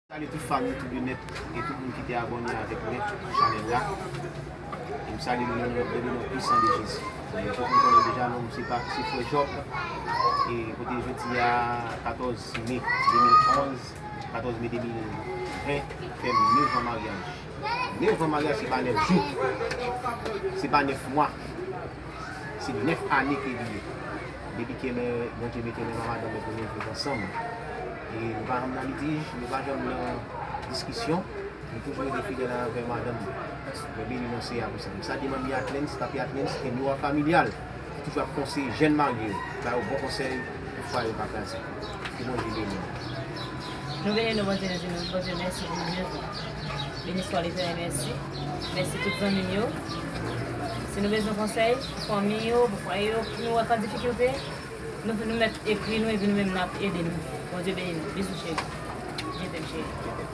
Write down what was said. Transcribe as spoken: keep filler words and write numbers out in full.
Salye tout fanmi, tout Linèt e tout moun ki te abòne avèk mwen sou chanèl la. E m salye nou nan non pwisan de Jezi. E tout moun konnen deja non m se pa se frè Jòb. E kote jodi a katòz me de mil onz, katòz me de mil ven fè m nèf an maryaj. Nèf an maryaj se pa nèf jou, se pa nèf mwa. Se nèf ane ke li ye. Depi ke mwen, Bondye mete mwen ak madanm mwen pou nou viv ansanm. E nou pa janm nan litij, nou pa janm nan diskisyon. Nou toujou rete fidèl avè madanm mwen. Mwen beni nan Seyè a pou sa. M salye manmi Atlens, papi Atlens, e nou a familyal. Ki toujou ap konseye jèn marye yo, ba yo bon konsèy pou fwa yo pa kraze. Ke Bondye beni nou. Nou beni nou, Bondye beni nou, Bondye mèsi pou nou mezon. Beni swa Letènèl, mèsi. Mèsi tout zanmi m yo. Si nou bezwen konsèy, pou fanmi yo, pou fwaye yo, pou nou wè k an difikilte, nou, nou mèt ekri nou epi nou menm n ap ede nou. Bondye beni nou. Bizou cheri. Je t'aime cheri.